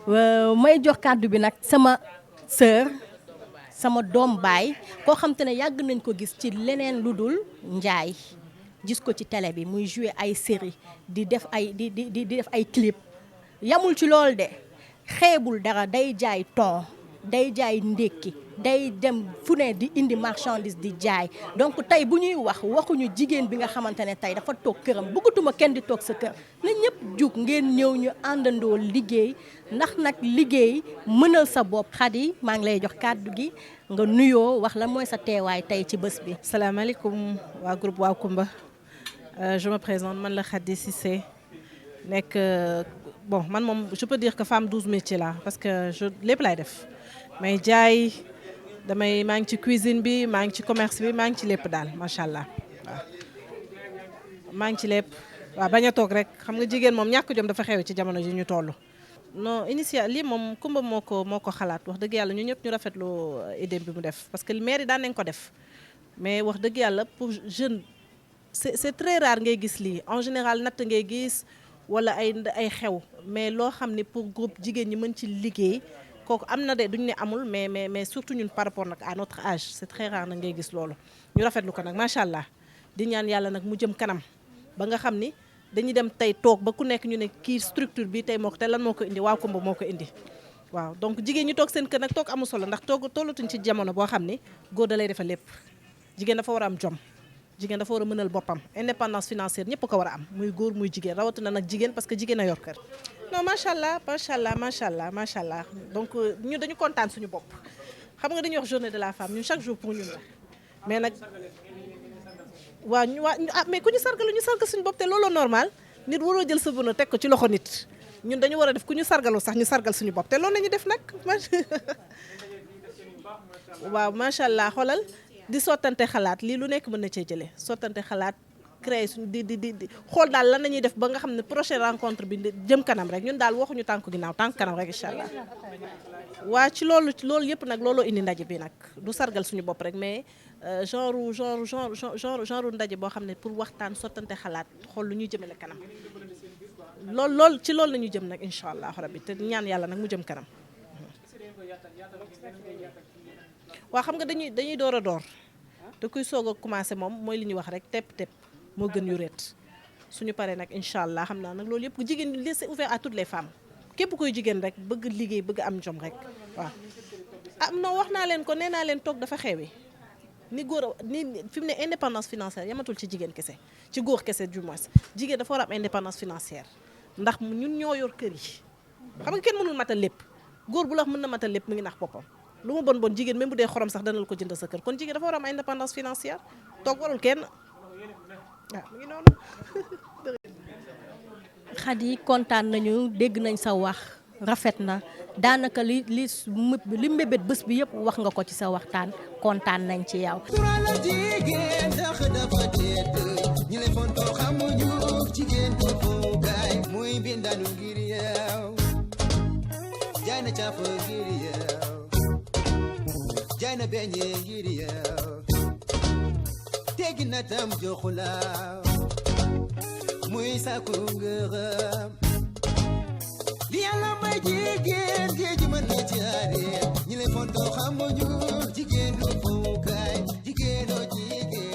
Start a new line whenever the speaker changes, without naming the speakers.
may jox kàddu bi nag sama sœur sama doom baay koo xam te ne yàgg nañ ko gis ci leneen lu dul njaay gis ko ci télé bi muy jouer ay série di def di def ay clip yamul ci lool de xeebul dara day jaay ton day jaay ndékki day dem fu ne di indi marchandise di jaay donc tey bu ñuy waxuñu jigéen bi nga xamante ne tey dafa toog këram bëggatuma kenn di toog sa kër na ñëpp jug ngeen ñëw ñu àndandoo liggéey ndax nag liggéey mënal sa bopp. Khady maa ngi lay jox kàddu gi nga nuyoo wax la mooy sa teewaay tey ci bés bi.
salaamaaleykum waa groupe Waa Kumba je me présente man la Khady Cissé nekk bon man moom je peux dire que femme 12 métiers là parce que lépp laay def may jaay maa ngi ci cuisine bi maa ngi ci commerce bi maa ngi ci lépp daal macha allah waaw maa ngi ci lépp waaw bañ a toog rek xam nga jigéen moom ñàkk jom dafa xew ci jamono ji ñu toll. non lii moom Kumba moo ko xalaat wax dëgg yàlla ñu ñëpp ñu rafetlu idée bi mu def parce que maire yi daan nañ ko def mais wax dëgg yàlla pour jeune c'est très rare ngay gis lii en général natt ngay gis wala ay xew mais loo xam ne pour groupe jigéen ñi mën ci liggéey. kooku am na de duñ ne amul mais surtout ñun par rapport nag à notre âge c'est très rare na ngay gis loolu ñu rafetlu ko nag macha allah di ñaan yàlla nag mu jëm kanam ba nga xam ni dañuy dem tey toog ba ku nekk ñu ne kii structure bi tey moo ko te lan moo ko indi Waa Kumba moo ko indi waaw donc jigéen ñi toog seen kër nag toog amul solo ndax tollatuñ ci jamono boo xam ni góor da lay defal lépp jigéen dafa war a am jom jigéen dafa war a mënal boppam indépendance financière ñëpp ko war a am muy góor muy jigéen rawatina nag jigéen parce que jigéen a yor kër. non macha allah macha allah macha allah macha allah donc ñun dañu kontaan suñu bopp xam nga dañuy wax journée de la femme ñun chaque jour pour ñun la mais nag waaw mais ku ñu sargal suñu bopp te looloo normal nit waroo jël sa bën teg ko ci loxo nit ñun dañu war a def ku ñu sargalu sax ñu sargal suñu bopp te loolu la ñu def nag waaw macha allah xoolal di sottante xalaat lii lu nekk mën na cee jëlee sottante xalaat. créé suñu di xool daal lan la ñuy def ba nga xam ne prochaine rencontre bi jëm kanam rek ñun daal waxuñu tànk ginnaaw tànk kanam rek incha allah waa ci loolu yëpp nag looloo indi ndaje bi nag du sargal suñu bopp rek mais genre ndaje boo xam ne pour waxtaan sottante xalaat xool lu ñuy jëmale kanam lool ci loolu la ñu jëm nag incha allah rabbi te ñaan yàlla nag mu jëm kanam. waa xam nga dañuy door a door te kuy soog a commencé moom mooy li ñuy wax rek tepp moo gën yu ret suñu paree nag incha allah xam naa nag loolu yëpp jigéen ñi c'est ouvert à toutes les femmes képp koy jigéen rek bëgg liggéey bëgg am jom rek waaw. non wax naa leen ko nee naa leen toog dafa xewi ni góor ni fi mu ne indépendance financière yamatul ci jigéen kese ci góor kese du moins jigéen dafa war a am indépendance financière ndax ñun ñoo yor kër yi xam nga kenn mënul matal lépp góor bu la wax mën na matal lépp mu ngi nax boppam lu mu bon jigéen même bu dee xorom sax dana la ko jënd sa kër kon jigéen dafa war a am indépendance financière toog warul kenn. waaw mu ngi noonu.
Khady kontaan nañu dégg nañ sa wax rafet na daanaka li mbébét bés bi yëpp wax nga ko ci sa waxtaan kontaan nañ ci yow.
tegi na tam joxula muy sakku ngërëm li Yàlla may jigéen géej mën na jaare ñi lay fonto xamuñu jigéen du fowukaay jigéenoo jigéen